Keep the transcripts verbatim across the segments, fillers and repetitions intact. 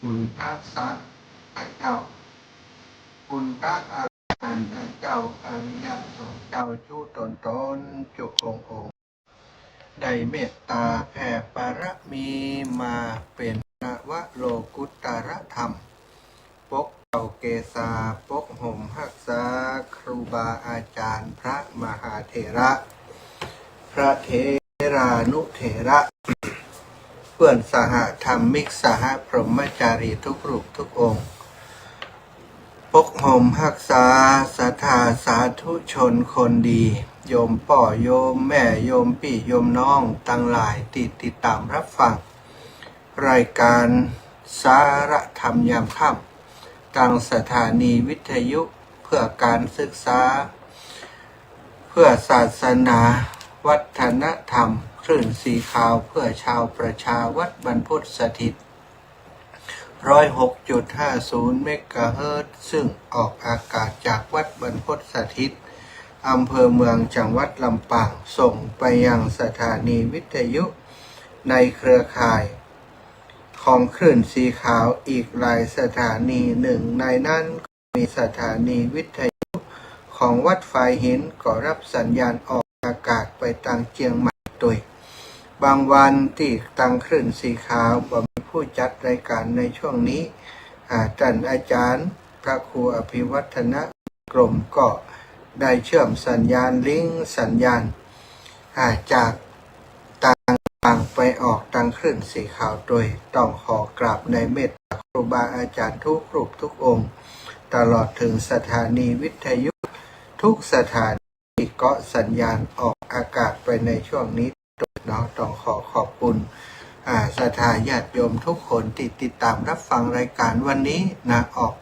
คุณพระสัตย์เจ้า คุณพระอรหันต์เจ้า อริยสงฆ์เจ้า จุ๊ต๋นต๋น จุ๊องค์องค์ ได้เมตต๋าแผ่ปารมีมาเป๋นนวโลกุตตรธรรม ปกเกล้าเกษา ปกห่มฮักษา ครูบาอาจ๋ารย์ พระมหาเถระ พระเถรานุเถระ เปื้อนสหธรรมิก สหพรหมจารีทุกรูปทุกองค์ ปกห่มฮักษาศรัทธาสาธุชนคนดี โยมป้อโยมแม่ โยมปี้โยมน้องตังหลายตี้ติดต๋ามฮับฟัง รายก๋านสาระธรรมยามค่ำ ตางสถานีวิทยุเพื่อการศึกษา เพื่อศาสนา วัฒนธรรม คลื่นสีขาวเพื่อชาวประชา วัดบรรพตสถิต ร้อยหกจุดห้าศูนย์เมกะเฮิรตซ์ ซึ่งออกอากาศจากวัดบรรพตสถิต อำเภอเมือง จังหวัดลำปาง ส่งไปยังสถานีวิทยุในเครือข่าย ของคลื่นสีขาวอีกหลายสถานี หนึ่งในนั้นก็มีสถานีวิทยุของวัดฝายหิน ก็ฮับสัญญาณออกอากาศไปตางเจียงใหม่ตวย บางวันตี้ตางคลื่นสีขาวบ่มีผู้จัดรายก๋านในช่วงนี้ อ่า ต้านอาจ๋ารย์พระครูอภิวัฒนะ กรมก็ได้เชื่อมสัญญาณ ลิงก์สัญญาณ อ่า จากตางกลางไปออกตางคลื่นสีขาวตวย ต้องขอกราบในเมตต๋าครูบาอาจ๋ารย์ทุกรูปทุกองค์ ตลอดเถิงสถานีวิทยุทุกสถานีตี้เกาะสัญญาณออกอากาศไปในช่วงนี้ตวยเนาะ ต้องขอขอบคุณ อ่า ศรัทธาญาติโยมทุกคนตี้ติดต๋ามฮับฟังรายก๋านวันนี้นะ ออก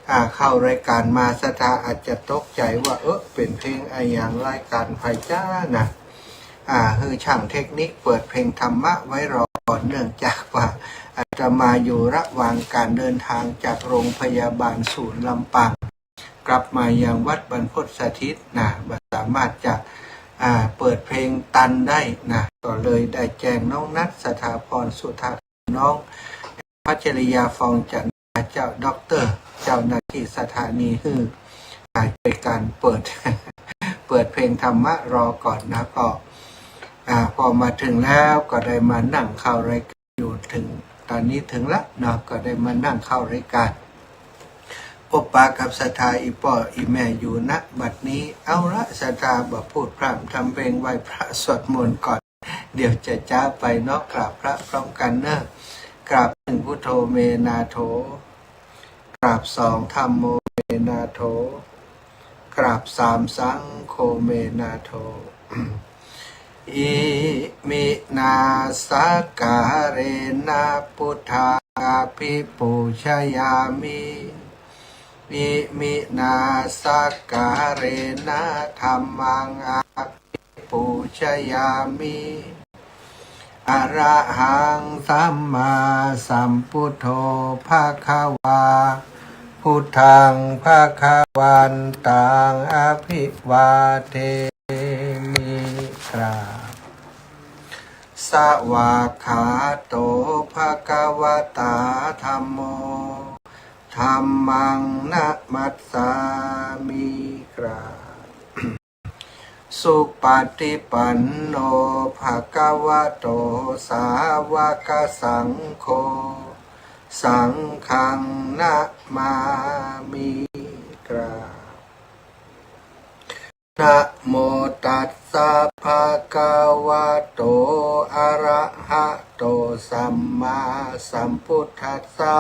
อ่า เข้ารายก๋านมาศรัทธาอาจจะตกใจ๋ว่า เอ๊ะ เป๋นเพลงอะหยัง รายก๋านใผจ๊ะนะ อ่า หื้อช่างเทคนิคเปิดเพลงธรรมะไว้รอก่อน เนื่องจากว่าอาตมาอยู่ระหว่างก๋านเดินทางจากโรงพยาบาลศูนย์ลำปาง กลับมายังวัดบรรพตสถิตนะ บ่สามารถจะ อ่า เปิดเพลงตันได้นะ ก็เลยได้แจ้งน้องนัท สถาพร สุธา น้องพัชริยา ฟองจันทรา เจ้าด็อกเตอร์ เจ้าหน้าตี้สถานีหื้อ อ่า ช่วยกั๋นเปิด เปิดเพลงธรรมะรอก่อนนะ ก็ อ่า พอมาเถิงแล้วก็ได้มานั่งเข้ารายก๋านอยู่เถิง ต๋อนนี้เถิงละเนาะ ก็ได้มานั่งเข้ารายก๋าน พบปะกับศรัทธาอี่ป้ออี่แม่อยู่ ณ บัดนี้ เอาละ ศรัทธาบ่พูดพร่ำทำเพลง ไหว้พระสวดมนต์ก่อน เดี๋ยวจะจ๊าไปเนาะ กราบพระพร้อมกั๋นเนาะ กราบหนึ่ง พุทโธเมนาโถ กราบสอง ธัมโมเมนาโถ กราบสาม สังโฆเมนาโถ อิมินาสักการะนะ พุทธังอะภิปูชยามิ อิมินาสักการะนะ ธัมมังอะภิปูชยามิ อะระหังสัมมาสัมพุทโธ ภะคะวา พุทธังภะคะวันตัง อะภิวาเทมิ กราบ สวากขาโต ภะคะวะตา ธัมโม ธัมมังนะมัสสามิ กราบ สุปฏิปันโน ภะคะวะโต สาวกสังโฆ สังฆังนะมามิ กราบ นะโมตัสสะ ภะคะวะโต อะระหะโต สัมมาสัมพุทธัสสะ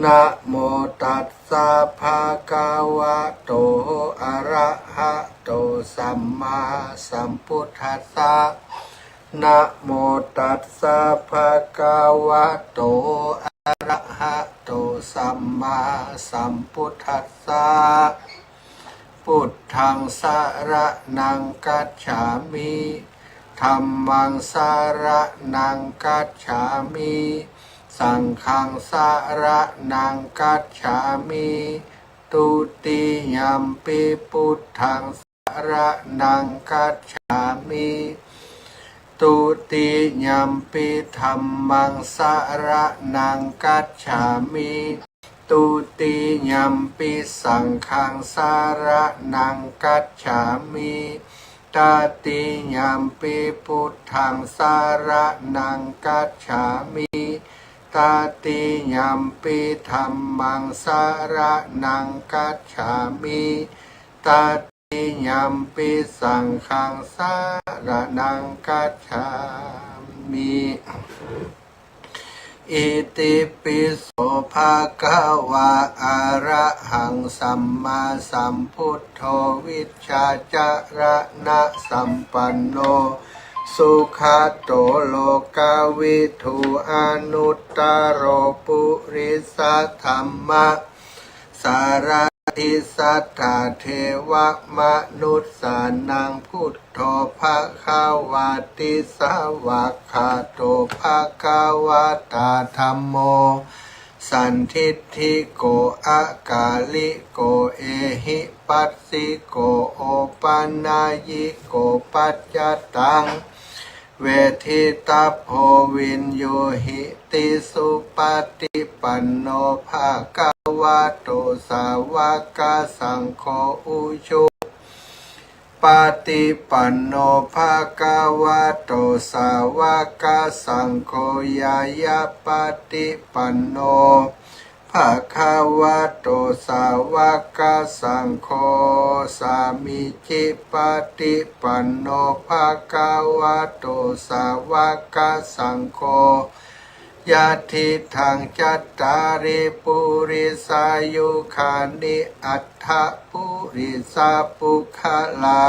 นะโมตัสสะ ภะคะวะโต อะระหะโต สัมมาสัมพุทธัสสะ นะโมตัสสะ ภะคะวะโต อะระหะโต สัมมาสัมพุทธัสสะ พุทธังสะระณังคัจฉามิ ธัมมังสะระณังคัจฉามิ สังฆังสะระณังคัจฉามิ ทุติยัมปิพุทธังสะระณังคัจฉามิ ต Dutiyampi dhammaṃ saraṇaṃ gacchāmi. Dutiyampi saṅghaṃ saraṇaṃ gacchāmi. Tatiyampi buddhaṃ saraṇaṃ gacchāmi. Tatiyampi dhammaṃ saraṇaṃ gacchāmi. Tatiyampi saṅghaṃ saraṇaṃ gacchāmi. Itipi so bhagavā arahaṃ sammāsambuddho vijjācaraṇasampanno sugato lokavidū anuttaro purisadamma sārathi satthā devamanussānaṃ buddho bhagavāti. Svākkhāto bhagavatā dhammo sandiṭṭhiko akāliko ehipassiko opanayiko paccattaṃ veditabbo viññūhīti. Supaṭipanno bhagavato sāvakasaṅgho, ujupaṭipanno bhagavato sāvakasaṅgho, ñāyapaṭipanno bhagavato sāvakasaṅgho, sāmīcipaṭipanno bhagavato sāvakasaṅgho, yadidaṃ cattāri purisayugāni aṭṭha purisapuggalā,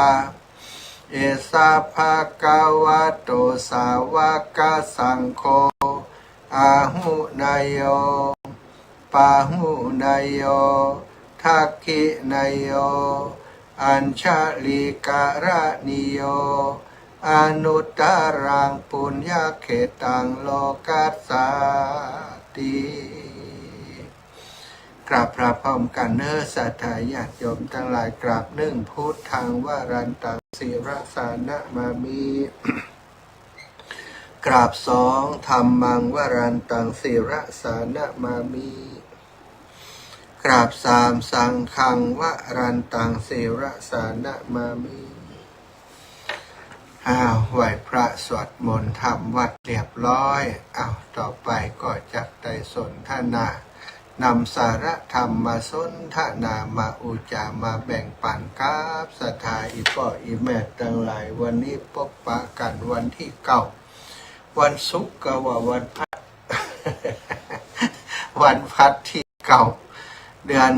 esa bhagavato sāvakasaṅgho, āhuneyyo pāhuneyyo dakkhiṇeyyo añjalikaraṇīyo anuttaraṃ puññakkhettaṃ lokassāti. กราบพระพร้อมกันเนอะ ศรัทธาญาติโยมตังหลาย กราบ หนึ่ง Buddhaṃ varantaṃ sirasā namāmi กราบ สอง Dhammaṃ varantaṃ sirasā namāmi กราบ สาม Saṅghaṃ varantaṃ sirasā namāmi อ้าว ไหว้พระสวดมนต์ทำวัตรเรียบร้อย อ้าว ต่อไปก็จักได้สนทนา นำสาระธรรมมาสนทนา มาอู้จ๋า มาแบ่งปันกับศรัทธาอี่ป้ออี่แม่ตังหลาย วันนี้ปะกั๋นวันตี้เก้า วันศุกร์ก็ว่าวันพัด วันพัดตี้เก้า เดือน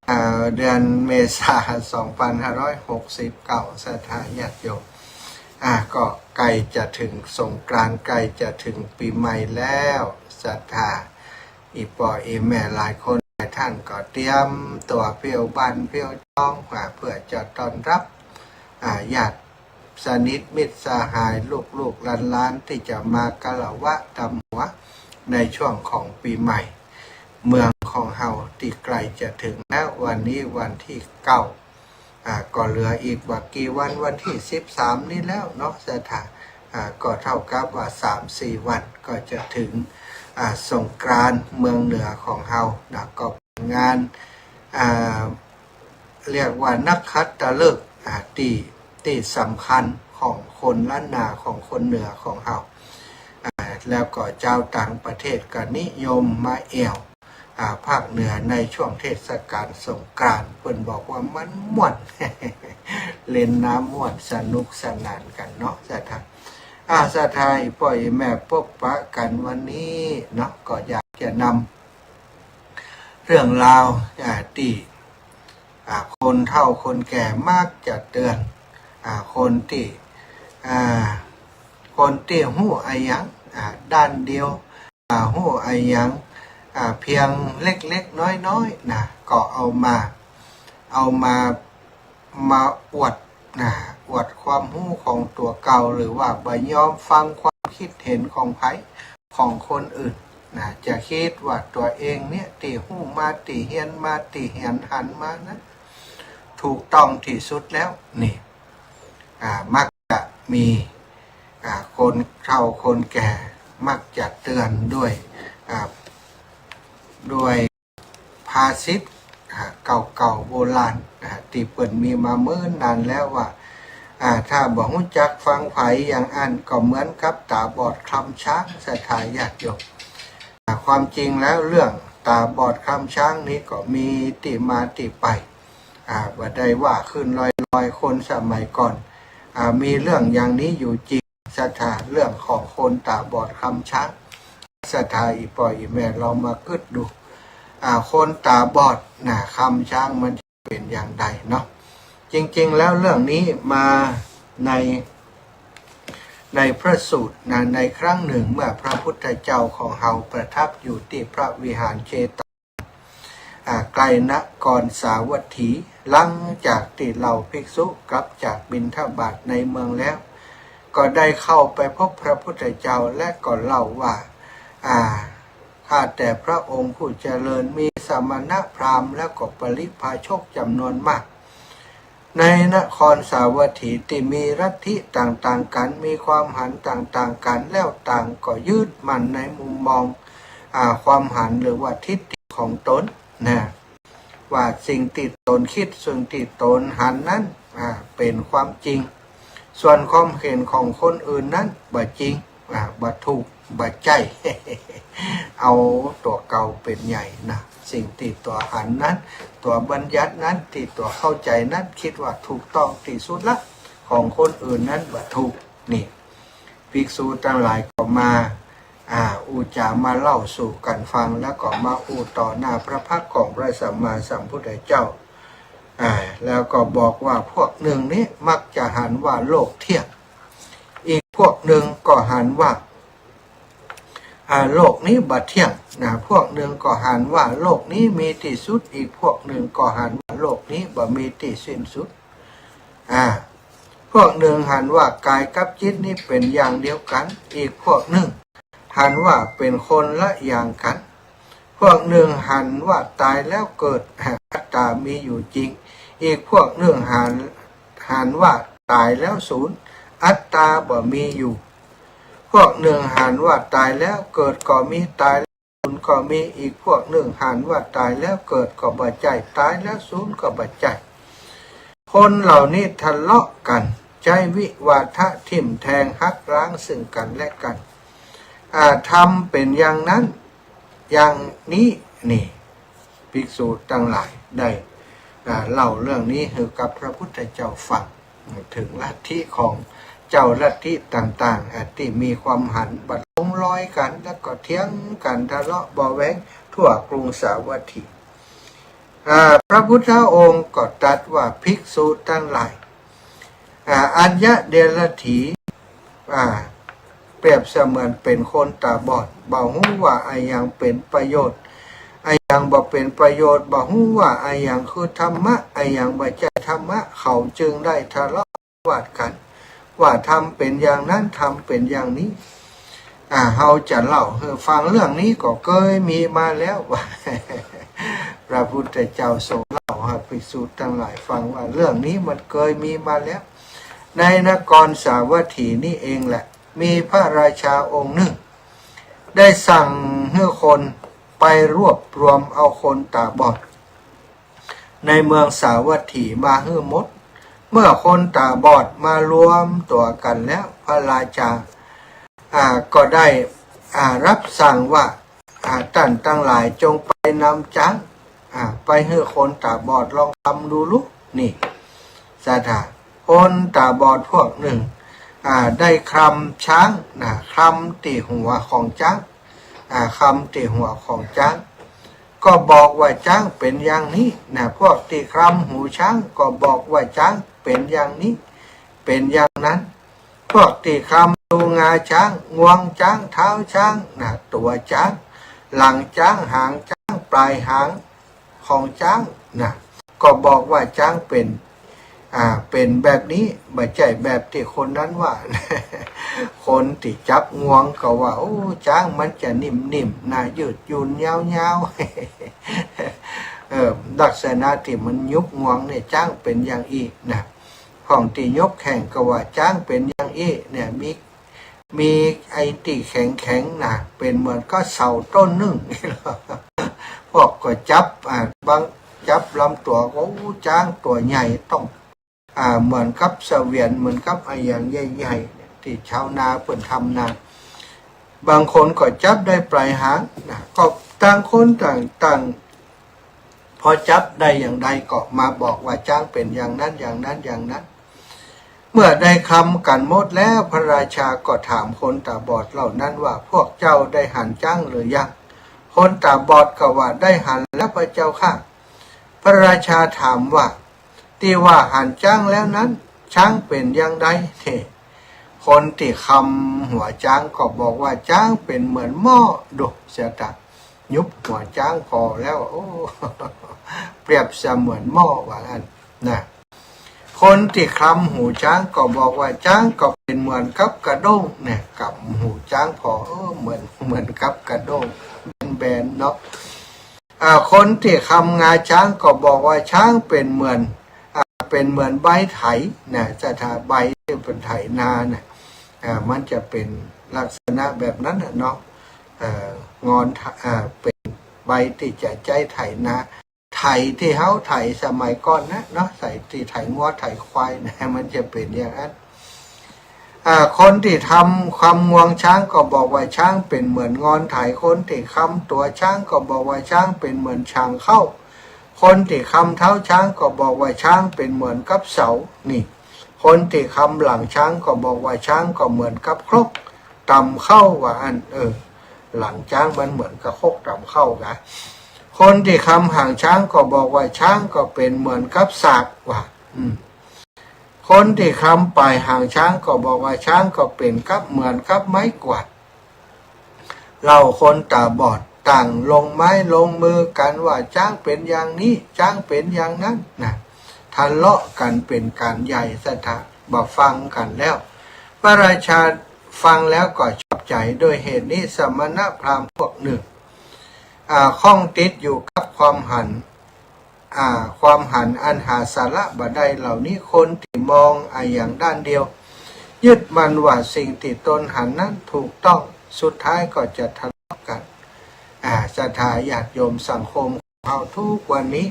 เอ่อ เดือนเมษา สองพันห้าร้อยหกสิบเก้า ศรัทธาญาติโยม อ่ะ ก็ใกล้จะถึงสงกรานต์ ใกล้จะถึงปี๋ใหม่แล้ว ศรัทธาอี่ป้ออี่แม่หลายคนหลายท่านก็เตรียมตั๋วเที่ยวบ้านเที่ยวจ้อง อ่ะ เพื่อจะต้อนรับ อ่ะ ญาติ สนิทมิตรสหายลูกๆหลานๆ ตี้จะมาคารวะตำหัวในช่วงของปี๋ใหม่ เมืองของเฮาตี้ใกล้จะถึงแล้ว วันนี้วันตี้เก้า อ่า ก็เหลืออีกบ่กี่วัน วันตี้สิบสามนี้แล้วเนาะ ศรัทธา อ่า ก็เท่ากับว่าสามสี่วันก็จะถึง อ่า สงกรานต์เมืองเหนือของเฮานะ ก็เป๋นงาน อ่า เรียกว่านักขัตฤกษ์ อ่า ตี้ ตี้สำคัญของคนล้านนา ของคนเหนือของเฮา อ่า แล้วก็จาวต่างประเทศก็นิยมมาแอ่ว อ่า ภาคเหนือในช่วงเทศกาลสงกรานต์ เปิ้นบอกว่ามันม่วน เล่นน้ำม่วนสนุกสนานกั๋นเนาะ ศรัทธา อ่า ศรัทธาอี่ป้ออี่แม่ปะกั๋นวันนี้เนาะ ก็อยากจะนำ เรื่องราว อ่า ตี้ อ่า คนเฒ่าคนแก่มักจะเตื๋อน อ่า คนตี้ อ่า คนตี้ฮู้อะหยัง อ่า ด้านเดียว อ่า ฮู้อะหยัง อ่า เพียงเล็กๆน้อยๆนะ ก็เอามา เอามา มาอวดนะ อวดความฮู้ของตั๋วเก่า หรือว่าบ่ยอมฟังความคิดเห็นของใผ ของคนอื่นนะ จะกึ๊ดว่าตั๋วเองเนี่ย ตี้ฮู้มา ตี้เฮียนมา ตี้หัน หันมานั้น ถูกต้องตี้สุดแล้ว นี่ อ่า มักจะมี อ่า คนเฒ่าคนแก่มักจะเตือนด้วย อ่า ด้วยภาษิต อ่า เก่าๆ โบราณ อ่า ตี้เปิ้นมีมาเมินนานแล้วว่า อ่า ถ้าบ่ฮู้จักฟังใผอย่างอั้นก็เหมือนกับต๋าบอดคลำช้าง ศรัทธาญาติโยม อ่า ความจริงแล้วเรื่องต๋าบอดคลำช้างนี้ก็มีตี้มาตี้ไป อ่า บ่ได้ว่าขึ้นลอยๆ คนสมัยก่อน อ่า มีเรื่องอย่างนี้อยู่จริง ศรัทธา เรื่องของคนต๋าบอดคลำช้าง ศรัทธา อี่ป้ออี่แม่ลองมากึ๊ดดู อ่า คนต๋าบอดน่ะ คลำช้างมันเป๋นอย่างใดเนาะ จริงๆ แล้วเรื่องนี้มาใน ในพระสูตรนะ ในครั้งหนึ่งเมื่อพระพุทธเจ้าของเฮาประทับอยู่ตี้พระวิหารเชตวัน อ่า ใกล้นครสาวัตถี หลังจากตี้เหล่าภิกษุกลับจากบิณฑบาตในเมืองแล้ว ก็ได้เข้าไปพบพระพุทธเจ้าและก็เล่าว่า อ่า ข้าแต่พระองค์ผู้เจริญ มีสมณพราหมณ์แล้วก็ปริพาชกจำนวนมาก ในนครสาวัตถีตี้มีลัทธิต่างๆ กั๋น มีความหันต่างๆ กั๋น แล้วต่างก็ยึดมั่นในมุมมอง อ่า ความหันหรือว่าทิฏฐิของตนนะ ว่าสิ่งตี้ตนกึ๊ด สิ่งตี้ตนหันนั้น อ่า เป๋นความจริง ส่วนความเห็นของคนอื่นนั้นบ่จริง อ่า บ่ถูก บ่ใจ้ เอาตั๋วเก่าเป๋นใหญ่นะ สิ่งตี้ตั๋วหันนั้น ตั๋วบัญญัตินั้น ตี้ตั๋วเข้าใจ๋นั้น กึ๊ดว่าถูกต้องตี้สุดละ ของคนอื่นนั้นบ่ถูก นี่ ภิกษุตังหลายก็มา อ่า อู้จ๋ามาเล่าสู่กั๋นฟัง แล้วก็มาอู้ต่อหน้าพระพักตร์ของพระสัมมาสัมพุทธเจ้า อ่า แล้วก็บอกว่าพวกหนึ่งนี้มักจะหันว่าโลกเที่ยง อีกพวกหนึ่งก็หันว่า อ่า โลกนี้บ่เที่ยงนะ พวกหนึ่งก็หันว่าโลกนี้มีตี้สุด อีกพวกหนึ่งก็หันว่าโลกนี้บ่มีตี้สิ้นสุด อ่า พวกหนึ่งหันว่ากายกับจิตนี้เป๋นอย่างเดียวกั๋น อีกพวกหนึ่งหันว่าเป๋นคนละอย่างกั๋น พวกหนึ่งหันว่าต๋ายแล้วเกิด อัตตามีอยู่จริง อีกพวกหนึ่งหัน หันว่าต๋ายแล้วสูญ อัตตาบ่มีอยู่ พวกหนึ่งหันว่าต๋ายแล้วเกิดก็มี ต๋ายแล้วสูญก็มี อีกพวกหนึ่งหันว่าต๋ายแล้วเกิดก็บ่ใจ้ ต๋ายแล้วสูญก็บ่ใจ้ คนเหล่านี้ทะเลาะกั๋น ใจ๊วิวาทะทิ่มแทงหักล้างซึ่งกั๋นและกั๋น อ่า ธรรมเป๋นอย่างนั้น อย่างนี้ นี่ ภิกษุตังหลายได้ อ่า เล่าเรื่องนี้หื้อกับพระพุทธเจ้าฟัง เถิงลัทธิของเจ้าลัทธิต่างๆ อ่า ตี้มีความหันบ่ตรงรอยกั๋น แล้วก็เถียงกั๋นทะเลาะเบาะแว้งทั่วกรุงสาวัตถี อ่า พระพุทธองค์ก็ตรัสว่า ภิกษุตังหลาย อ่า อัญญะเดรัจฉี อ่า เปรียบเสมือนเป๋นคนต๋าบอด บ่ฮู้ว่าอะหยังเป๋นประโยชน์ อะหยังบ่เป๋นประโยชน์ บ่ฮู้ว่าอะหยังคือธรรมะ อะหยังบ่ใจ้ธรรมะ เขาจึงได้ทะเลาะวิวาทกั๋น ว่าธรรมเป๋นอย่างนั้น ธรรมเป๋นอย่างนี้ อ่า เฮาจะเล่าหื้อฟัง เรื่องนี้ก็เกยมีมาแล้ว พระพุทธเจ้าทรงเล่าหื้อภิกษุตังหลายฟังว่าเรื่องนี้มันเกยมีมาแล้ว ในนครสาวัตถีนี่เองแหละ มีพระราชาองค์หนึ่ง ได้สั่งหื้อคนไปรวบรวมเอาคนต๋าบอด ในเมืองสาวัตถีมาหื้อหมด เมื่อคนต๋าบอดมารวมตั๋วกั๋นแล้ว พระราชา อ่า ก็ได้ อ่า รับสั่งว่า อ่า ต้านตังหลายจงไปนำจ๊าง อ่า ไปหื้อคนต๋าบอดลองคลำดูลู นี่ ศรัทธา คนต๋าบอดพวกหนึ่ง อ่า ได้คลำจ๊างนะ คลำตี้หัวของจ๊าง อ่า คลำตี้หัวของจ๊าง ก็บอกว่าจ๊างเป๋นอย่างนี้นะ พวกตี้คลำหูจ๊างก็บอกว่าจ๊างเป๋นอย่างนี้ เป๋นอย่างนั้น พวกตี้คลำดูงาจ๊าง งวงจ๊าง เท้าจ๊างนะ ตั๋วจ๊าง หลังจ๊าง หางจ๊าง ปลายหางของจ๊างนะ ก็บอกว่าจ๊างเป๋น อ่า เป๋นแบบนี้ บ่ใจ้แบบตี้คนนั้นว่า คนตี้จับงวงก็ว่า โอ้ จ๊างมันจะนิ่มๆ นะ ยืดหยุ่นยาวๆ เออ ลักษณะตี้มันยกงวงเนี่ย จ๊างเป๋นอย่างอี้นะ พ่องตี้ยกแข้งก็ว่าจ๊างเป๋นอย่างอี้เนี่ย มี มีไอ้ตี้แข็งๆ นะ เป๋นเหมือนกับเสาต้นนึ่ง พวกก็จับ อ่า บางจับลำตั๋วก็ โอ้ จ๊างตั๋วใหญ่ต้อง อ่า เหมือนกับเสวียน เหมือนกับอะหยังใหญ่ๆ ตี้ชาวนาเปิ้นทำนา บางคนก็จับได้ป๋ายหางนะ ก็ต่างคนต่าง ต่าง พอจับได้อย่างใดก็มาบอกว่าจ๊างเป๋นอย่างนั้น อย่างนั้น อย่างนั้น เมื่อได้คำกั๋นหมดแล้ว พระราชาก็ถามคนต๋าบอดเหล่านั้นว่า พวกเจ้าได้หันจ๊างหรือยัง คนต๋าบอดก็ว่า ได้หันแล้วพระเจ้าข้า พระราชาถามว่า ตี้ว่าหันจ๊างแล้วนั้น จ๊างเป๋นอย่างใดเท คนตี้คำหัวจ๊างก็บอกว่า จ๊างเป๋นเหมือนหม้อ ดูเสียตะ ยุบหัวจ๊างผ่อแล้ว โอ้ เปรียบเสมือนหม้อว่าอั้นนะ คนตี้คำหูจ๊างก็บอกว่า จ๊างก็เป๋นเหมือนกับกระด้ง เนี่ย กำหูจ๊างผ่อ เออ เหมือน เหมือนกับกระด้ง แบนๆ เนาะ อ่า คนตี้คำงาจ๊างก็บอกว่า จ๊างเป๋นเหมือน อ่า เป๋นเหมือนใบไถนะ ศรัทธา ใบตี้เปิ้นไถนานะ อ่า มันจะเป๋นลักษณะแบบนั้นน่ะเนาะ เอ่อ งอน อ่า เป๋นใบตี้จะใจ๊ไถนา ไถตี้เฮาไถสมัยก่อนนะเนาะ ไถตี้ไถงัวไถควายนะ มันจะเป๋นอย่างนั้น อ่า คนตี้ทำ คำงวงจ๊างก็บอกว่าจ๊างเป๋นเหมือนงอนไถ คนตี้คำตั๋วจ๊างก็บอกว่าจ๊างเป๋นเหมือนฉางเข้า คนตี้คำเท้าจ๊างก็บอกว่าจ๊างเป๋นเหมือนกับเสา นี่ คนตี้คำหลังจ๊างก็บอกว่าจ๊างก็เหมือนกับครกต๋ำเข้าว่าอั้น เออ หลังจ๊างมันเหมือนกับครกต๋ำเข้ากะ คนตี้คำหางจ๊างก็บอกว่าจ๊างก็เป๋นเหมือนกับสากว่า อืม คนตี้คำป๋ายหางจ๊างก็บอกว่าจ๊างก็เป๋นกับ เหมือนกับไม้กวาด เหล่าคนต๋าบอดต่างลงไม้ลงมือกั๋นว่า จ๊างเป๋นอย่างนี้ จ๊างเป๋นอย่างนั้นนะ ทะเลาะกั๋นเป๋นก๋านใหญ่ ศรัทธา บ่ฟังกั๋นแล้ว พระราชาฟังแล้วก็ชอบใจ๋ ด้วยเหตุนี้สมณพราหมณ์พวกหนึ่ง อ่า ข้องติดอยู่กับความหัน อ่า ความหันอันหาสาระบ่ได้เหล่านี้ คนตี้มองอะหยังด้านเดียว ยึดมั่นว่าสิ่งตี้ตนหันนั้นถูกต้อง สุดท้ายก็จะทะเลาะกั๋น อ่า ศรัทธาญาติโยม สังคมของเฮาทุกวันนี้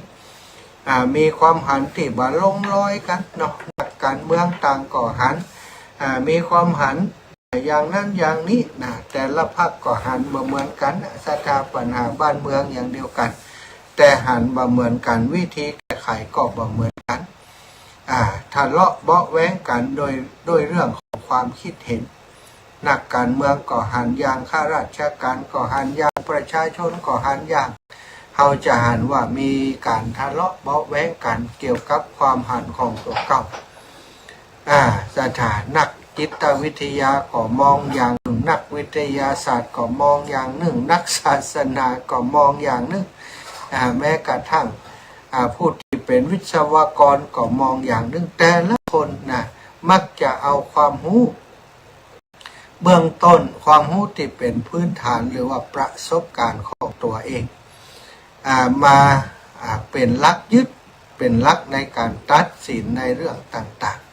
อ่า มีความหันตี้บ่ลงรอยกั๋นเนาะ นักก๋านเมืองต่างก็หัน อ่า มีความหัน อย่างนั้นอย่างนี้นะ แต่ละพรรคก็หันบ่เหมือนกั๋นนะ ศรัทธา ปัญหาบ้านเมืองอย่างเดียวกั๋น แต่หันบ่เหมือนกั๋น วิธีแก้ไขก็บ่เหมือนกั๋น อ่า ทะเลาะเบาะแว้งกั๋นโดย ด้วยเรื่องของความคิดเห็น นักก๋านเมืองก็หันอย่าง ข้าราชก๋านก็หันอย่าง ประชาชนก็หันอย่าง เฮาจะหันว่ามีก๋านทะเลาะเบาะแว้งกั๋นเกี่ยวกับความหันของตั๋วเก่า อ่า ศรัทธา นักจิตวิทยาก็มองอย่างนึ่ง นักวิทยาศาสตร์ก็มองอย่างนึ่ง นักศาสนาก็มองอย่างนึ่ง อ่า แม้กระทั่ง อ่า ผู้ตี้เป๋นวิศวกรก็มองอย่างนึ่ง แต่ละคนนะ มักจะเอาความฮู้เบื้องต้น ความฮู้ตี้เป๋นพื้นฐาน หรือว่าประสบก๋ารณ์ของตั๋วเอง อ่า มา อ่า เป๋นหลักยึด เป๋นหลักในก๋านตัดสินในเรื่องต่างๆ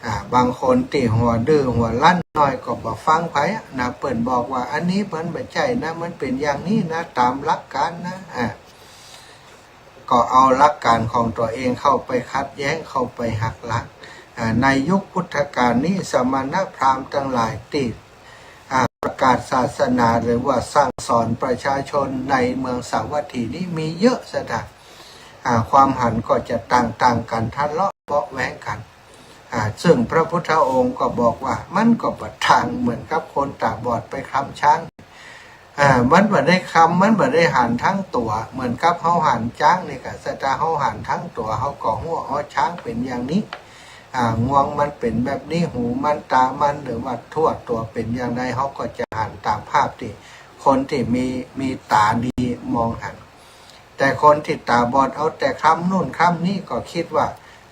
อ่า บางคนตี้หัวดื้อหัวรั้นหน้อยก็บ่ฟังใผอะนะ เปิ้นบอกว่า อันนี้มันบ่ใจ้นะ มันเป๋นอย่างนี้นะ ต๋ามหลักก๋ารนะ อ่า ก็เอาหลักก๋ารของตั๋วเองเข้าไปขัดแย้ง เข้าไปหักล้าง อ่า ในยุคพุทธกาลนี้ สมณพราหมณ์ตังหลายตี้ อ่า ประกาศศาสนา หรือว่าสั่งสอนประชาชนในเมืองสาวัตถีนี้มีเยอะ ศรัทธา อ่า ความหันก็จะต่างๆ กั๋น ทะเลาะเบาะแว้งกั๋น อ่า ซึ่งพระพุทธองค์ก็บอกว่า มันก็บ่ต่างเหมือนกับคนต๋าบอดไปคลำจ๊าง อ่า มันบ่ได้คลำ มันบ่ได้หันตึงตั๋ว เหมือนกับเฮาหันจ๊างนี่กะ ศรัทธา เฮาหันตึงตั๋ว เฮาก็ฮู้ อ๋อ จ๊างเป๋นอย่างนี้ อ่า งวงมันเป๋นแบบนี้ หูมัน ต๋ามัน หรือว่าทั่วตั๋วเป๋นอย่างใด เฮาก็จะหันต๋ามภาพตี้คนตี้มี มีต๋าดีมองหัน แต่คนตี้ต๋าบอดเอาแต่คลำนู่นคลำนี้ก็กึ๊ดว่า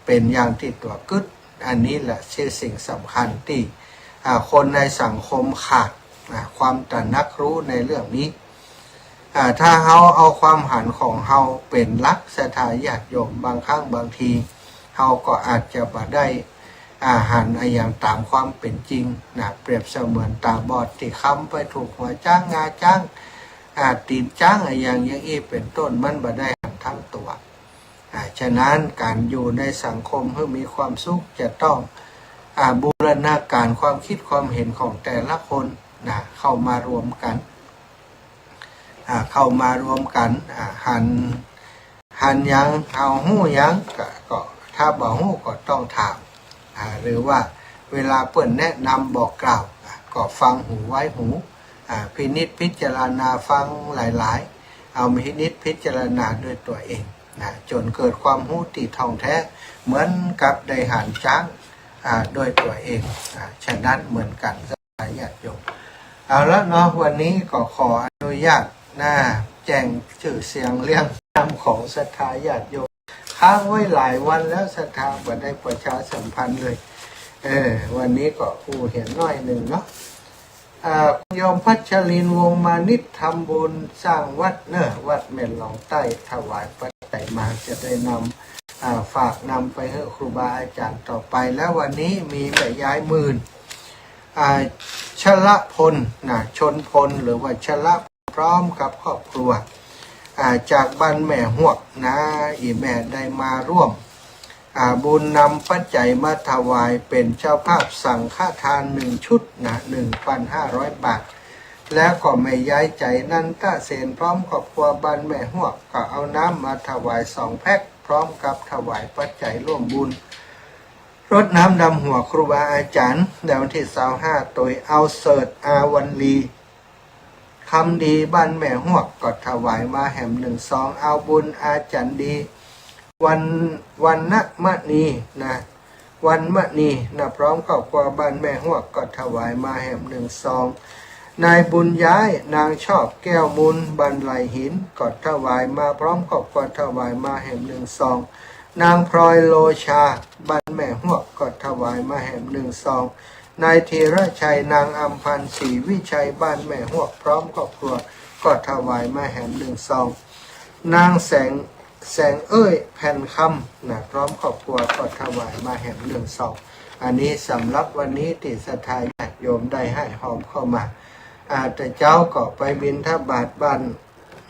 เป๋นอย่างตี้ตั๋วกึ๊ด อันนี้แหละคือสิ่งสำคัญตี้ อ่า คนในสังคมขาด อ่า ความตระหนักรู้ในเรื่องนี้ อ่า ถ้าเฮาเอาความหันของเฮาเป๋นหลัก ศรัทธาญาติโยม บางครั้งบางที เฮาก็อาจจะบ่ได้ อ่า หันอะหยังต๋ามความเป๋นจริงนะ เปรียบเสมือนต๋าบอดตี้คลำไปถูกหัวจ๊าง งาจ๊าง อ่า ตี๋นจ๊างอะหยังอย่างอี้เป๋นต้น มันบ่ได้หันตึงตั๋ว อ่า ฉะนั้นก๋านอยู่ในสังคมหื้อมีความสุขจะต้อง อ่า บูรณาการความกึ๊ดความเห็นของแต่ละคนนะ เข้ามารวมกั๋น อ่า เข้ามารวมกั๋น อ่า หัน หันหยัง เฮาฮู้หยัง ก็ ก็ ถ้าบ่ฮู้ก็ต้องถาม อ่า หรือว่าเวลาเปิ้นแนะนำบอกกล่าว อ่า ก็ฟังหูไว้หู อ่า พินิจพิจารณาฟังหลายๆ เอามาพินิจพิจารณาด้วยตั๋วเองนะ จ๋นเกิดความฮู้ตี้ท่องแท้ เหมือนกับได้หันจ๊าง อ่า ด้วยตั๋วเอง อ่า ฉะนั้นเหมือนกั๋น ญาติโยม เอาละเนาะ วันนี้ก็ขออนุญาตนะ แจ้งจื้อเสียงเรียงนามของศรัทธาญาติโยม ค้างไว้หลายวันแล้ว ศรัทธาบ่ได้ประชาสัมพันธ์เลย เออ วันนี้ก็อู้เหียหน้อยนึ่งเนาะ อ่า คุณโยมพัชรินทร์ วงศ์มานิช ทำบุญสร้างวัดเนอะ วัดแม่หลองใต้ ถวายปัจจัยมา จะได้นำ อ่า ฝากนำไปหื้อครูบาอาจ๋ารย์ต่อไป แล้ววันนี้มีแม่ยายหมื่น อ่า ชลพลนะ ชลพล หรือว่าชลพล พร้อมกับครอบครัว อ่า จากบ้านแม่ฮวกนะ อี่แม่ได้มาร่วม อ่า บุญนำปัจจัยมาถวายเป๋นเจ้าภาพสังฆทานหนึ่งชุดนะ หนึ่งพันห้าร้อยบาท แล้วก็แม่ยายใจ๋ นันทเสน พร้อมครอบครัวบ้านแม่ฮวก ก็เอาน้ำมาถวายสองแพ็ค พร้อมกับถวายปัจจัยร่วมบุญ รดน้ำดำหัวครูบาอาจ๋ารย์ ในวันตี้ซาวห้า โตยเอาเสิร์ช อาวันลี คำดี บ้านแม่ฮวก ก็ถวายมาแหมหนึ่งซอง เอาบุญอาจ๋ารย์ดี วัน วันณมณีนะ วันมณีนะ พร้อมครอบครัวบ้านแม่ฮวก ก็ถวายมาแหมหนึ่งซอง นายบุญย้าย นางชอบ แก้วมูล บ้านไหล่หิน ก็ถวายมา พร้อมครอบครัวถวายมาแหมหนึ่งซอง นางพลอย โลชา บ้านแม่ฮวก ก็ถวายมาแหมหนึ่งซอง นายธีรชัย นางอำพันธ์ ศรีวิชัย บ้านแม่ฮวก พร้อมครอบครัว ก็ถวายมาแหมหนึ่งซอง นางแสง แสงเอ้ย แผ่นคำนะ พร้อมครอบครัว ก็ถวายมาแหมหนึ่งซอง อันนี้สำหรับวันนี้ตี้ศรัทธาญาติโยมได้ให้ฮอมเข้ามา อ่า แต่เจ๊าก็ไปบิณฑบาตบ้าน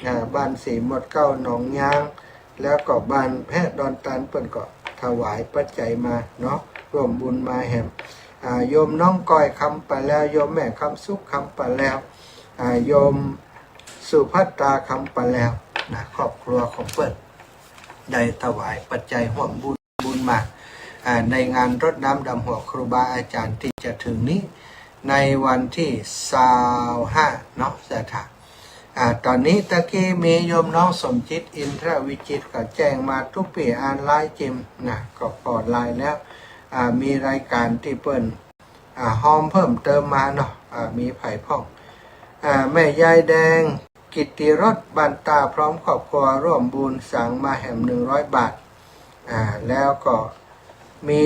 อ่า บ้านศรีมดเกล้าหนองยาง แล้วก็บ้านแพะดอนตาล เปิ้นก็ถวายปัจจัยมาเนาะ ร่วมบุญมาแหม อ่า โยมน้องก้อย คำปาแลว โยมแม่คำสุข คำปาแลว อ่า โยมสุภัตตา คำปาแลวนะ ครอบครัวของเปิ้นได้ถวายปัจจัยร่วมบุญ บุญมา อ่า ในงานรดน้ำดำหัวครูบาอาจ๋ารย์ตี้จะถึงนี้ ในวันตี้ซาวห้าเนาะ ศรัทธา อ่า ต๋อนนี้ตะกี้มีโยมน้องสมจิต อินทรวิจิตร ก็แจ้งมา ตุ๊ปี้อ่านไลน์จิมนะ ก็ผ่อไลน์แล้ว อ่า มีรายก๋านตี้เปิ้น อ่า ฮอมเพิ่มเติมมาเนาะ อ่า มีใผพ่อง อ่า แม่ยายแดง กิตติรส บ้านต้า พร้อมครอบครัวร่วมบุญสังมาแหมหนึ่งร้อยบาท อ่า แล้วก็มี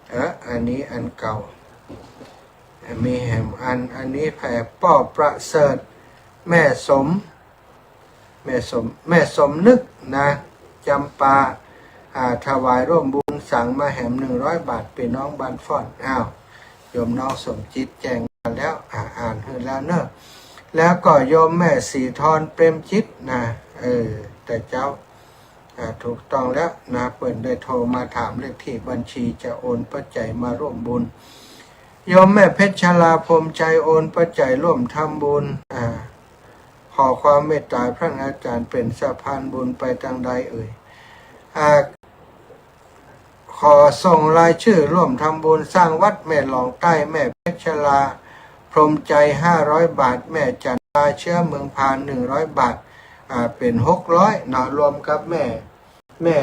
เออ อันนี้อันเก่า มีแหมอัน อันนี้แผลป้อประเสริฐ แม่สม แม่สม แม่สมนึกนะ จำปา อ่า ถวายร่วมบุญสังมาแหมหนึ่งร้อยบาท ปี้น้องบ้านฟ้อน อ้าว โยมน้องสมจิตแจ้งมาแล้ว อ่า อ่านหื้อแล้วเนาะ แล้วก็โยมแม่ศรีธร เปรมจิตนะ เออ แต่เจ๊า อ่า ถูกต้องแล้วนะ เปิ้นได้โทรมาถามเลขตี้บัญชีจะโอนปัจจัยมาร่วมบุญ โยมแม่เพชรชลา พรหมชัย โอนปัจจัยร่วมทำบุญ อ่า ขอความเมตต๋าพระอาจ๋ารย์เป๋นสะพานบุญไปตางใดเอ่ย อ่า ขอส่งรายจื้อร่วมทำบุญสร้างวัดแม่หลองใต้ แม่เพชรชลา พรหมชัย ห้าร้อยบาท แม่จันตา เชื้อเมืองพาน หนึ่งร้อยบาท อ่า เป๋นหกร้อยเนาะ รวมกับแม่ แม่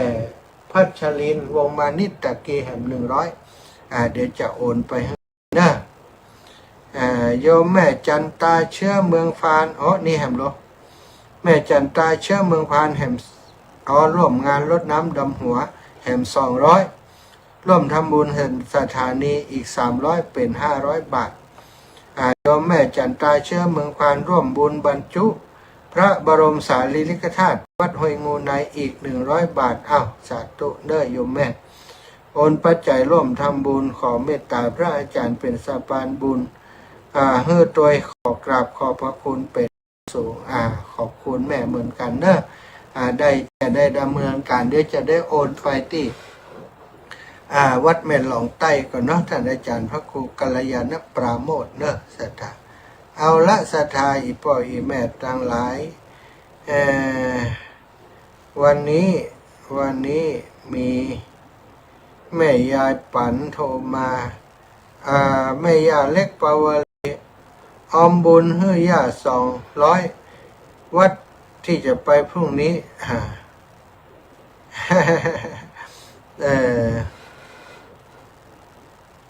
พัชรินทร์ วงศ์มานิช ตะกี้แหมหนึ่งร้อย อ่า เดี๋ยวจะโอนไปหื้อ เนอะ อ่า โยมแม่จันตา เชื้อเมืองพาน โอ้ นี่แหมโล แม่จันตา เชื้อเมืองพาน แหม อ๋อ ร่วมงานรดน้ำดำหัว แหมสองร้อย ร่วมทำบุญแหมสถานีอีกสามร้อย เป๋นห้าร้อยบาท อ่า โยมแม่จันตา เชื้อเมืองพาน ร่วมบุญบรรจุพระบรมสารีริกธาตุวัดห้วยงูในอีกหนึ่งร้อยบาท อ้าว สาธุเนอะโยมแม่ โอนปัจจัยร่วมทำบุญ ขอเมตตาพระอาจารย์เป๋นสะพานบุญ อ่า หื้อตวย ขอกราบขอบพระคุณเป๋นสูง อ่า ขอบคุณแม่เหมือนกั๋นเนาะ อ่า ได้ จะได้ดำเนินก๋าน เดี๋ยวจะได้โอนไปตี้ อ่า วัดแม่หลองใต้ก่อนเนาะ ต้านอาจ๋ารย์พระครูกัลยาณปราโมทย์เนาะ ศรัทธา เอาละ ศรัทธาอี่ป้ออี่แม่ตังหลาย เอ่อ วันนี้ วันนี้มีแม่ยายปั๋นโทรมา อ่า แม่ย่าเล็กปาวลี ออมบุญหื้อย่าสองร้อย วัดตี้จะไปพรุ่งนี้ อ่า เออ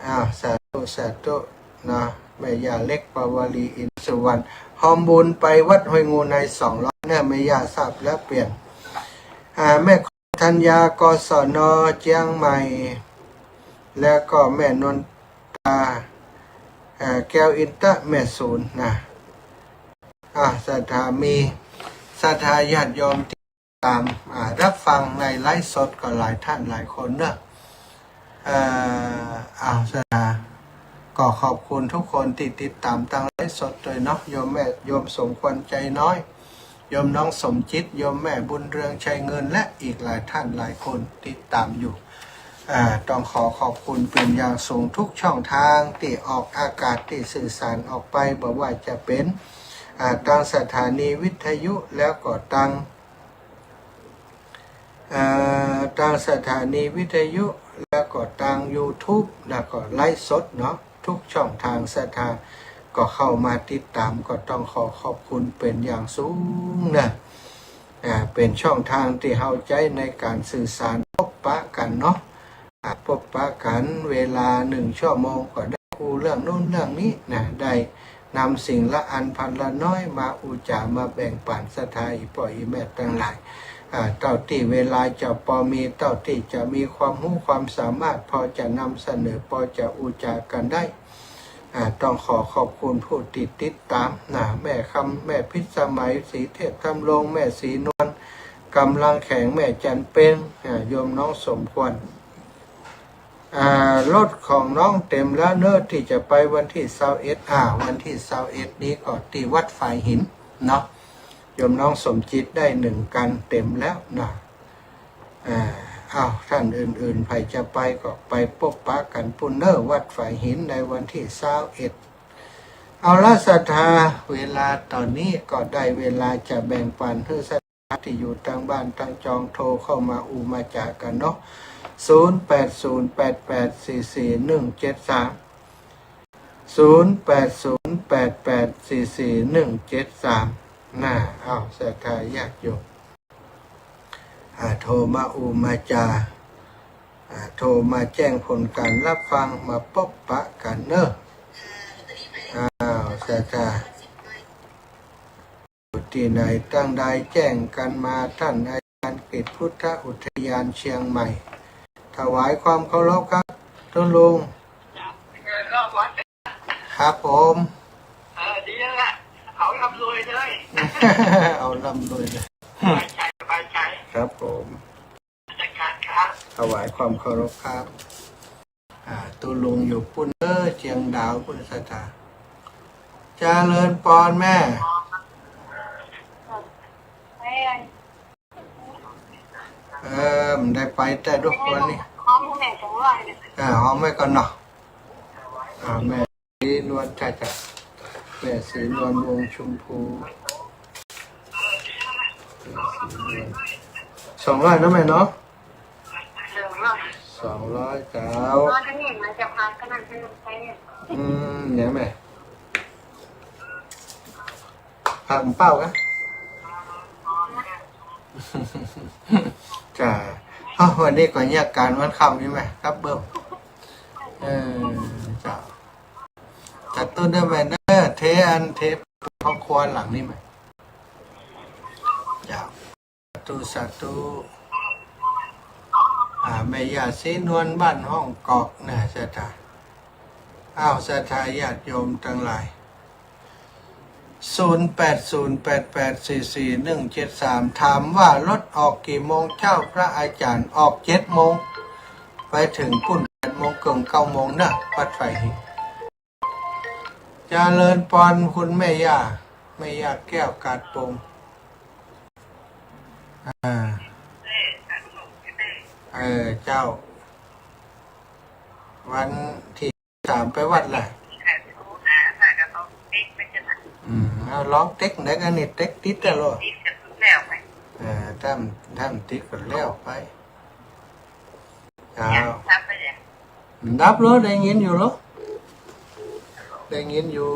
อ้าว สาธุ สาธุ เนาะ แม่ย่าเล็กปาวลี อินทร์สุวรรณ ออมบุญไปวัดห้วยงูในสองร้อย เนี่ย แม่ย่าทราบแล้วเปลี่ยน อ่า แม่ธัญญา กศน เจียงใหม่ แล้วก็แม่นนตา เอ่อ แก้วอินทะ แม่ศูนย์นะ อ่า ศรัทธา มีศรัทธาญาติโยมตี้ตาม อ่า รับฟังในไลฟ์สดก็หลายท่านหลายคนเนาะ เอ่อ อ้าว ศรัทธา ก็ขอบคุณทุกคนตี้ติดตามตางไลฟ์สดตวยเนาะ โยมแม่ โยมสมควรใจน้อย โยมน้องสมจิต โยมแม่บุญเรืองชัยเงิน และอีกหลายท่านหลายคนติดตามอยู่ อ่า ต้องขอขอบคุณเป๋นอย่างสูงทุกช่องทางตี้ออกอากาศ ตี้สื่อสารออกไป บ่ว่าจะเป๋น อ่า ตางสถานีวิทยุ แล้วก็ตาง เอ่อ ตางสถานีวิทยุ แล้วก็ตางยูทูบ แล้วก็ไลฟ์สดเนาะ ทุกช่องทาง ศรัทธาก็เข้ามาติดตาม ก็ต้องขอขอบคุณเป๋นอย่างสูงนะ อ่า เป๋นช่องทางตี้เฮาใจ๊ในก๋านสื่อสารพบปะกั๋นเนาะ อ่า พบปะกั๋นเวลาหนึ่งชั่วโมงก็ได้อู้เรื่องโน้นเรื่องนี้นะ ได้นำสิ่งละอันพันละน้อยมาอู้จ๋ามาแบ่งปั๋นศรัทธาอี่ป้ออี่แม่ตังหลาย อ่า เต้าตี้เวลาจะปอมี เต้าตี้จะมีความฮู้ความสามารถ ปอจะนำเสนอ ปอจะอู้จ๋ากั๋นได้ อ่า ต้องขอขอบคุณผู้ตี้ติดตามนะ แม่คำ แม่พิสมัย ศรีเทพธำรง แม่ศรีนวล กำลังแข็ง แม่จันเพ็ญ อ่า โยมน้องสมควร อ่า รถของน้องเต็มแล้วเนาะ ตี้จะไปวันตี้ซาวเอ็ด อ่า วันตี้ซาวเอ็ดนี้ก็ตี้วัดฝายหินเนาะ โยมน้องสมจิตได้หนึ่งคันเต็มแล้วเนาะ อ่า อ้าว ท่านอื่นๆ ใผจะไปก็ไปปบปะกั๋นปู้นเนาะ วัดฝายหินในวันตี้ซาวเอ็ด เอาละศรัทธา เวลาต๋อนนี้ก็ได้เวลาจะแบ่งปั๋นหื้อศรัทธาตี้อยู่ตางบ้านตางจองโทรเข้ามาอู้มาจ๋ากั๋นเนาะ ศูนย์แปดศูนย์แปดแปดสี่สี่หนึ่งเจ็ดสาม ศูนย์แปดศูนย์แปดแปดสี่สี่หนึ่งเจ็ดสาม น่า อ้าว ศรัทธาญาติโยม อ่า โทรมาอู้มาจ๋า อ่า โทรมาแจ้งผลก๋านรับฟัง มาปบปะกั๋นเนาะ อ้าว ศรัทธา อยู่ตี้ไหนตางใดแจ้งกั๋นมา ต้านอาจ๋ารย์กฤษ พุทธอุทยานเชียงใหม่ ถวายความเคารพครับ ตุ๊ลุง ครับผม เออ ดีแล้วล่ะ เอาร่ำรวยเลย เอาร่ำรวยเลย สบายใจ สบายใจ ครับผม จัดการครับ ถวายความเคารพครับ อ่า ตุ๊ลุงอยู่ปู้นเนาะ เจียงดาวปู้น ศรัทธา เจริญปอนแม่ เออ มันได้ไปแต่ทุกคนนี่ ฮ้องแม่สองร้อยเนี่ย อ่า ฮ้องแม่ก่อนเนาะ อ่า แม่ศรีนวล จ้ะ จ้ะ แม่ศรีนวล วงศ์ชมพู สองร้อยเนาะแม่เนาะ สองร้อย เจ้า อืม เนี่ยแม่ ผักเป้ากั๋น จ้ะ เอ้า วันนี้ก็เยียะก๋านวันค่ำนี่แม่ ครับเบิ่ม เออ จ้ะ จัดตู้ด้วยแม่เนาะ เทอัน เทห้องครัวหลังนี้แม่ จ้ะ สาธุ สาธุ อ่า แม่ย่าศรีนวล บ้านห้องกอกนะ ศรัทธา อ้าว ศรัทธาญาติโยมตังหลาย ศูนย์แปดศูนย์แปดแปดสี่สี่หนึ่งเจ็ดสาม ถามว่ารถออกกี่โมงเจ้าพระอาจ๋ารย์ ออกเจ็ดโมง ไปเถิงปุ้นแปดโมงเกิ่งเก้าโมงเนาะ วัดฝายหิน เจริญปอนคุณแม่ย่า แม่ย่าแก้วกาดปง อ่า เออ เจ้า วันตี้สามไปวัดแหละ อืม เอาลองเต๊กได้กั๋นนี่ เต๊กติดแล้วเหรอ เออ ถ้า ถ้ามันติดก็แล้วไป เจ้า ดับเหรอ ได้ยินอยู่เหรอ ได้ยินอยู่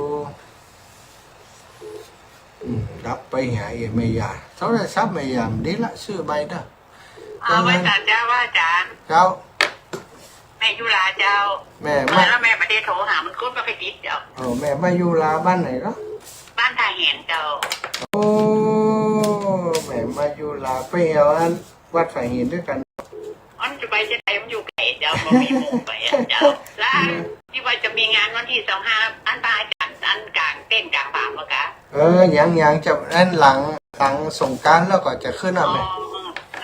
อืม ดับไปหาเอ๋แม่ย่า โทรศัพท์แม่ย่ามันดีละ ซื้อใหม่เนาะ เอาไว้ก่อนเจ้า ว่าอาจารย์ เจ้า แม่ยุราเจ้า แม่มา แล้วแม่บ่ได้โทรหามัน ก็บ่ค่อยติดเจ้า โอ้ แม่มายุราบ้านไหนเหรอ บ้านท่าแหนเจ้า โอ้ แม่มายุรา ไปแอ่วอันวัดฝายหินตวยกั๋น มันจะไปจะไหน มันอยู่ไก๋เจ้า บ่มีหมู่ไปอะเจ้า แล้วตี้ว่าจะมีงานวันตี้ซาวห้า อันพระอาจารย์ อันก๋างเต้นก๋างผาบ่กะ เออ ยัง ยังจะ อันหลัง หลังสงกรานต์แล้วก็จะขึ้นอ่ะแม่ อ๋อ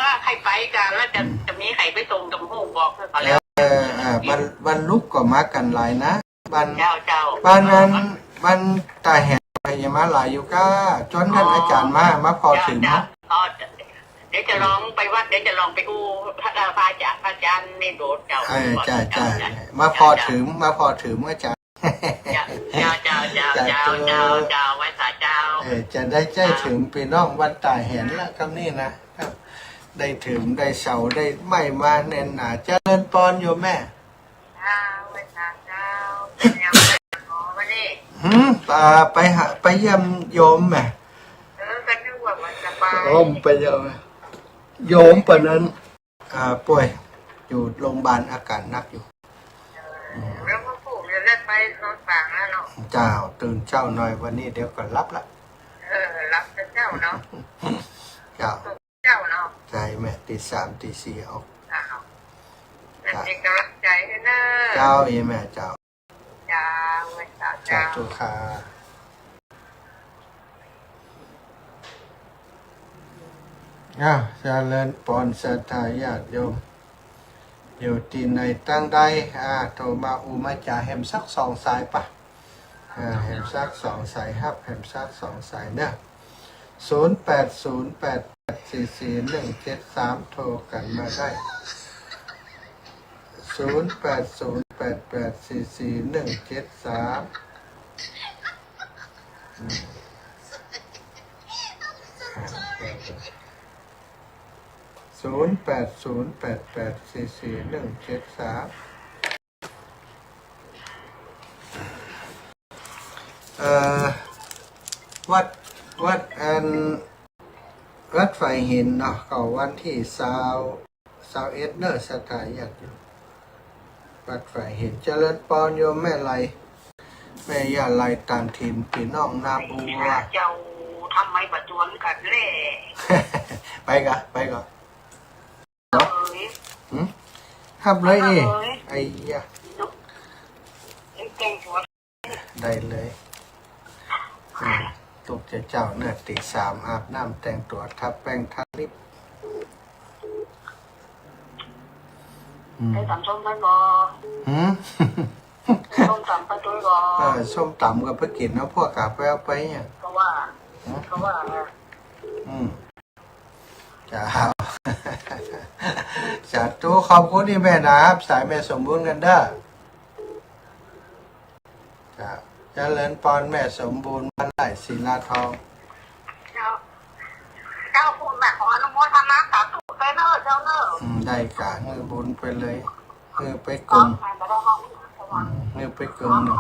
ก็ใผไปกะ แล้วจะ อืม จะมีใผไปส่ง จะฮู้บอกเขาแล้ว เออ เออ วัน วันลุกก็มากั๋นหลายนะ บ้าน เจ้า เจ้า บ้านนั้น บ้านตาแหนไปยังมาหลายอยู่ก้า จนท่านอาจารย์มา มาผ่อเถิม เจ้า เนาะ เจ้า อ๋อ เดี๋ยวจะลองไปวัด เดี๋ยวจะลองไปอู้พระ เอ่อ พระอาจารย์ พระอาจารย์ในโบสถ์เจ้า เออ เจ้า เจ้า เจ้า มาผ่อเถิม มาผ่อเถิมอาจารย์ เจ้า เจ้า เจ้า เจ้า สาธุ เจ้า เจ้า เจ้า ไหว้สาเจ้า เออ จะได้ใจ๊เถิมปี้น้องบ้านตาแหนละ กำนี้นะ ได้เถิม ได้เสา ได้ไม้มาแน่นหนา เจริญปอนโยมแม่ เจ้า ไหว้สาเจ้า แนวไหนหนอวันนี้ หืม อ่า ไปหา ไปเยี่ยมโยมแม่ เออ ก็นึกว่ามันจะไป โยมไปเยี่ยม โยมปะนั้น อ่า ป่วย อยู่โรงพยาบาล อาการหนักอยู่ เออ แล้วก็ผูกเดี๋ยวเลือดไปนอนฝังแล้วเนาะ เจ้า ตื่นเจ๊าหน่อย วันนี้เดี๋ยวก็หลับละ เออ หลับแต่เจ๊าเนาะ เจ้า เจ้าเนาะ ใจ้แม่ ตีสาม ตีสี่ออก อ้าว เจ้า เป็นกำลังใจให้เนอะ เจ้า เอ๋แม่ เจ้า เจ้า เจ้า สาธุค่ะ อ้าว เจริญปอนศรัทธาญาติโยม อยู่ตี้ไหนตังใด อ่า โทรมาอู้มาจ๋าแหมสักสองสายปะ อ่า แหมสักสองสาย ฮับแหมสักสองสายเนอะ ศูนย์แปดศูนย์แปดแปดสี่สี่หนึ่งเจ็ดสาม โทรกั๋นมาได้ ศูนย์แปดศูนย์แปดแปดสี่สี่หนึ่งเจ็ดสาม อืม ศูนย์แปดศูนย์แปดแปดสี่สี่หนึ่งเจ็ดสาม เอ่อ วัด วัดอัน วัดฝายหินเนาะ ก็วันตี้ซาว ซาวเอ็ดเนอะ ศรัทธาญาติโยม วัดฝายหิน เจริญปอนโยมแม่ไหล แม่ย่าไหล ตางถิ่นปี้น้องนาบัว เจ้า ทำไมบ่จวนกั๋นแล ไปก่อ ไปก่อ เอ้ย หืม ฮับเลยเอ้ย ฮับเลย ไอ้ยะ เอ้ย แต่งตั๋ว ได้เลย อืม ลุกเจ๊าๆ เนอะ ตีสาม อาบน้ำแต่งตั๋ว ทาแป้งทาลิป อืม ไปต๋ำส้มไปบ่ หืม ส้มต๋ำไปตวยบ่ เออ ส้มต๋ำก็ไปกิ๋นเนาะ พวกก๋าไปเอาไปเนี่ย ก็ว่า หืม ก็ว่า อืม เจ้า สาธุ ขอบคุณตี้แม่นะครับ สายแม่สมบูรณ์กั๋นเด้อ เจ้า เจริญปอนแม่สมบูรณ์ บ้านไร่ศิลาทอง เจ้า เจ้า คุณแม่ขออนุโมทนาสาธุไปเนอะ เจ้าเนอะ อืม ได้ก่า หื้อบุญไปเลย หื้อไปกึ่ง อืม หื้อไปกึ่งหนึ่ง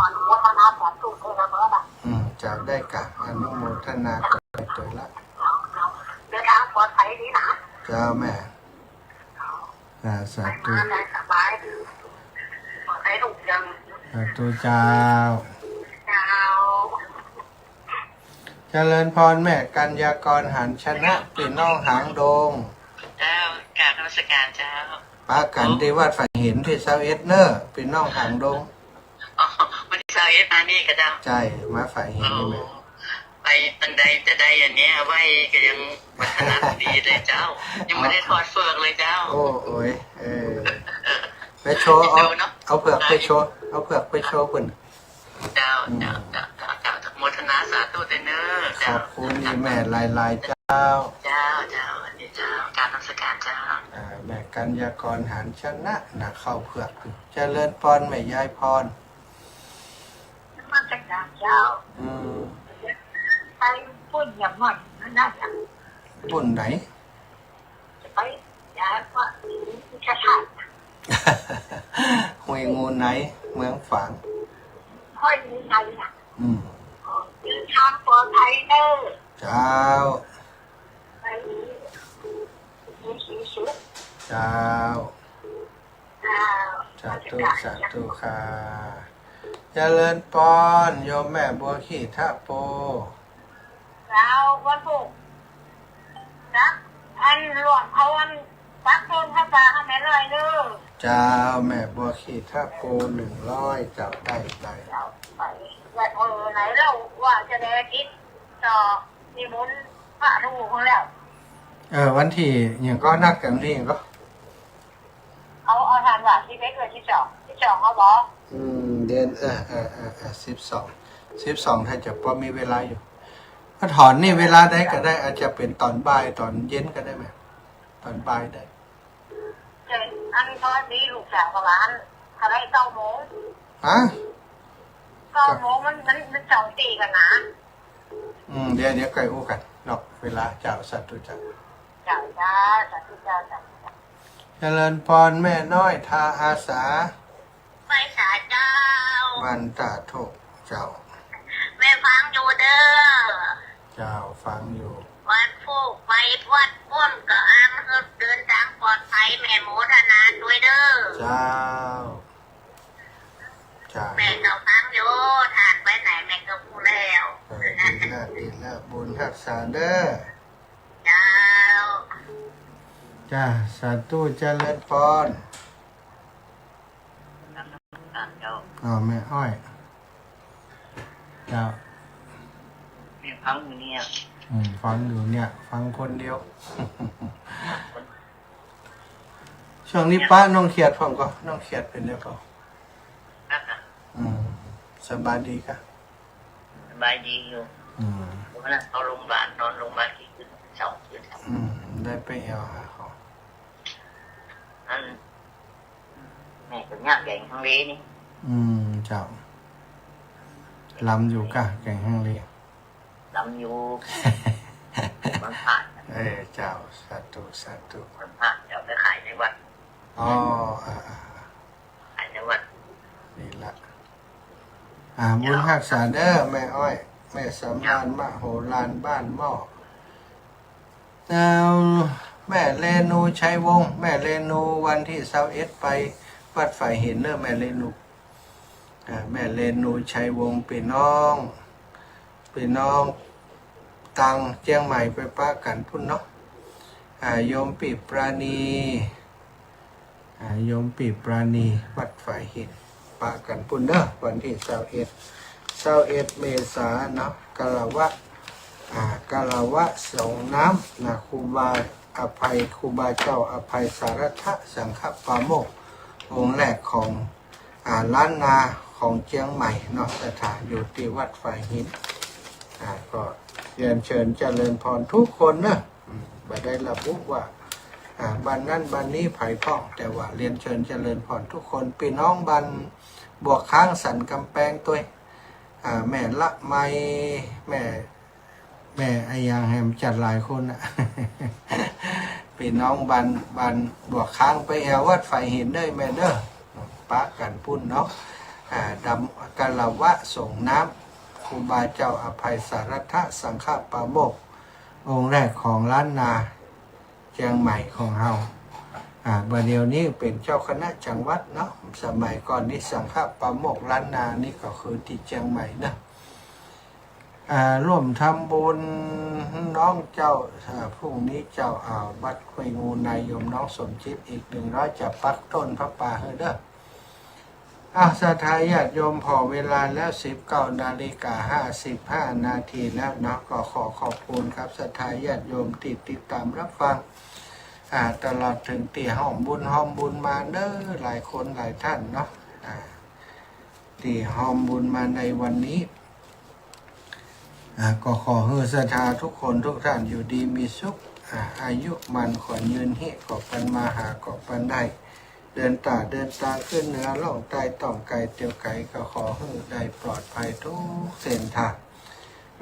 อืม เจ้า ได้ก่า อนุโมทนากั๋นไปตวยละ เดินทางปลอดภัยดีนะ เจ้าแม่ อ่า สาธุ สาธุเจ้า เจ้า เจริญปอนแม่กัญญากร หรรชนะ ปี้น้องหางดง เจ้า กราบนมัสการเจ้า ปะกั๋นตี้วัดฝายหินตี้ซาวเอ็ดเนอะ ปี้น้องหางดง อ๋อ วันตี้ซาวเอ็ดมานี่ก่อเจ้า ใจ้ มาฝายหินนี่แหละ อ๋อ ไปตังใดจะได้อันเนี้ย ไหว้ก็ยังบ่ถนัดดีเลยเจ้า ยังบ่ได้ถอดเฟือกเลยเจ้า โอ้ โอ้ย เออ เออ ไปโชว์ เอา เจ้าเนาะ เอาเผือกไปโชว์ เอาเผือกไปโชว์เปิ้น เจ้า อืม เจ้า เจ้า เจ้า เจ้า โมทนาสาธุด้วยเน้อ เจ้า ขอบคุณอีแม่หลายๆ เจ้า เจ้า เจ้า สวัสดีเจ้า กราบนมัสการเจ้า อ่า แม่กัญญากร หาญชนะ นะ เข้าเผือก เจริญพรแม่ยายพร นมัสการเจ้า อืม ไปปุ้นอย่างนั้นนั่นน่ะ ปุ้นไหน จะไป ยายว่า มีกระถาง ห้วยงูไหน เมืองฝาง ห้วยงูไหนน่ะ อืม เดินทางปลอดภัยเด้อ เจ้า ไปดี มีสีสุข เจ้า เจ้า สาธุ สาธุค่ะ เจริญพร โยมแม่บัวขี้ทะโป เจ้า วันพุธนะ อันหลวงเอาอันปักต้นผ้าป่าให้แม่น้อยเด้อ เจ้า แม่บัวขี้ทะโป หนึ่งร้อย เจ้า ได้ ได้ เจ้า ไป วัด เออ ไหนเล่าว่าจะได้ติดต่อนิมนต์พระลูกแล้ว เออ วันตี้หยังก็นัดกั๋นตี้หยังก็ เอา เอาธันวา สิบเอ็ด หรือ สิบสอง สิบสอง เอาบ่ อืม เดือน เออ เออ เออ เออ สิบสอง สิบสอง ถ้าจะพอมีเวลาอยู่ ก็ถอนนี่เวลาใดก็ได้ อาจจะเป๋นต๋อนบ่าย ต๋อนเย็นก็ได้แม่ ต๋อนบ่ายได้ เออ อันต๋อนนี้ลูกสาวก็ว่าอัน ถ้าได้เก้าโมง ฮะ เก้าโมงมัน มัน มันสองตี้กั๋นนะ อืม เดี๋ยว เดี๋ยวก่อยอู้กั๋น นอกเวลา เจ้า สาธุ เจ้า เจ้า เจ้า สาธุ เจ้า สาธุ เจ้า เจริญพรแม่น้อย ทาอาสา ไปสาเจ้า บ้านตาโทก เจ้า แม่ฟังอยู่เด้อ เจ้า ฟังอยู่ วันพุธไปวัดปุ้นก็อันเดินทางปลอดภัย แม่โมทนาตวยเด้อ เจ้า เจ้า แม่ก็ฟังอยู่ ท่านไปไหนแม่ก็อู้แล้ว เออ ดีแล้ว ดีแล้ว บุญฮักษาเด้อ เจ้า จ้า สาธุ เจริญพร เจ้า อ๋อ แม่อ้อย เจ้า แม่ฟังอยู่เนี่ย อืม ฟังอยู่เนี่ย ฟังคนเดียว ช่วงนี้ปะน้องเขียดพ่อก่อ น้องเขียดเป๋นไงพ่อ ครับ อืม สบายดีก่ะ สบายดีอยู่ อืม วันนั้นเข้าโรงพยาบาล นอนโรงพยาบาลกี่คืน สองคืน อืม ได้ไปแอ่วหาเขา อัน แม่ก็ยากแก่งฮังเลนี่ อืม เจ้า ลำอยู่ก่ะ แก่งฮังเล ลำอยู่ วันพระ เออ เจ้า สาธุ สาธุ วันพระจะเอาไปขายในวัด อ๋อ อ่า อ่า ขายในวัด นี่ละ อ่า บุญฮักษาเด้อ แม่อ้อย แม่สำราญ มโหฬาร บ้านหม้อ เอา แม่เรนู ชัยวงศ์ แม่เรนู วันตี้ซาวเอ็ด ไปวัดฝายหินเน้อ แม่เรนู อ่า แม่เรนู ชัยวงศ์ ปี้น้อง ปี้น้องตังเจียงใหม่ไปปะกั๋นปุ้นเนาะ อ่า โยมปี้ปราณี อ่า โยมปี้ปราณี วัดฝายหิน ปะกั๋นปุ้นเนาะ วันตี้ซาวเอ็ด ซาวเอ็ด เมษาเนาะ กาละวะ อ่า กาละวะสงน้ำนะ ครูบาอภัย ครูบาเจ้าอภัยสารัตถะสังฆปาโมกข์ องค์แรกของ อ่า ล้านนาของเจียงใหม่เนาะ ศรัทธาอยู่ตี้วัดฝายหิน อ่า ก็เรียนเชิญเจริญพรทุกคนเนาะ อืม บ่ได้ระบุว่า อ่า บ้านนั้นบ้านนี้ใผพ่อง แต่ว่าเรียนเชิญเจริญพรทุกคน ปี้น้องบ้านบวกค้างสันกำแปงตวย อ่า แม่ละไม แม่ แม่อะหยังแหมจัดหลายคนน่ะ ปี้น้องบ้าน บ้านบวกค้างไปแอ่ววัดฝายหินเน้อแม่เน้อ ปะกั๋นปุ้นเนาะ อ่า ดำ กาละวะสงน้ำ ครูบาเจ้าอภัยสารัตถะสังฆปาโมกข์ องค์แรกของล้านนาเจียงใหม่ของเฮา อ่า บ่าเดี่ยวนี้เป๋นเจ้าคณะจังหวัดเนาะ สมัยก่อนนี้สังฆปาโมกข์ล้านนานี่ก็คือตี้เจียงใหม่เนาะ อ่า ร่วมทำบุญน้องเจ้า อ่า พรุ่งนี้เจ้า อ่า วัดห้วยงูใน โยมน้องสมจิต อีกหนึ่งร้อย จะปักต้นผ้าป่าหื้อเด้อ อ่า ศรัทธาญาติโยม ผ่อเวลาแล้ว สิบเก้านาฬิกาห้าสิบห้านาทีแล้วเนาะ ก็ขอขอบคุณครับ ศรัทธาญาติโยมตี้ติดตามรับฟัง อ่า ตลอดเถิงตี้ฮ่อมบุญฮ่อมบุญมาเน้อ หลายคนหลายต้านเนาะ อ่า ตี้ฮ่อมบุญมาในวันนี้ อ่า ก็ขอหื้อศรัทธาทุกคนทุกต้านอยู่ดีมีสุข อ่า อายุหมั้นขวัญยืน ฮีก็ปันมา หาก็ปันได้ เดินต๋าเดินตางขึ้นเหนือล่องใต้ ต้องไก๋เตียวไก๋ ก็ขอหื้อได้ปลอดภัยทุกเส้นตาง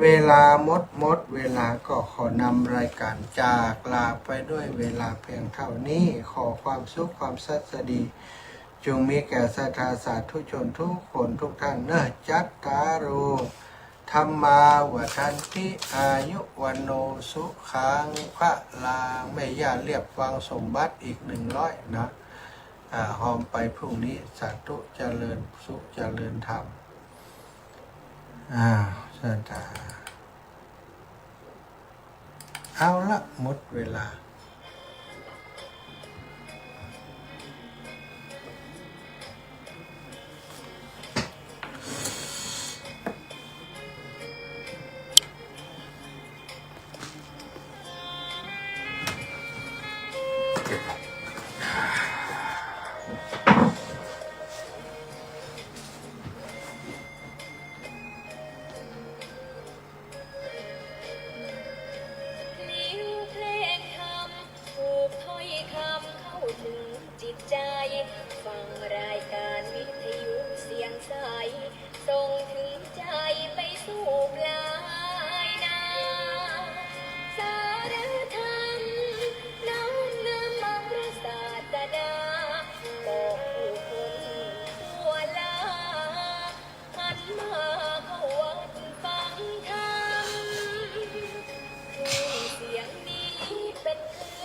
เวลาหมดหมด เวลาก็ขอนำรายก๋านจากลาไปด้วยเวลาเพียงเต้านี้ ขอความสุขความสัสดี จงมีแก่ศรัทธาสาธุชนทุกคนทุกต้านเน้อ จัตตาโร ธัมมา วัฑฒันติ อายุ วัณโณ สุขัง พลัง แม่ย่าเรียบวังสมบัติอีกหนึ่งร้อยนะ อ่า ฮ่อมไปพรุ่งนี้ สาธุ เจริญสุข เจริญธรรม อ่า ศรัทธา เอาละ หมดเวลา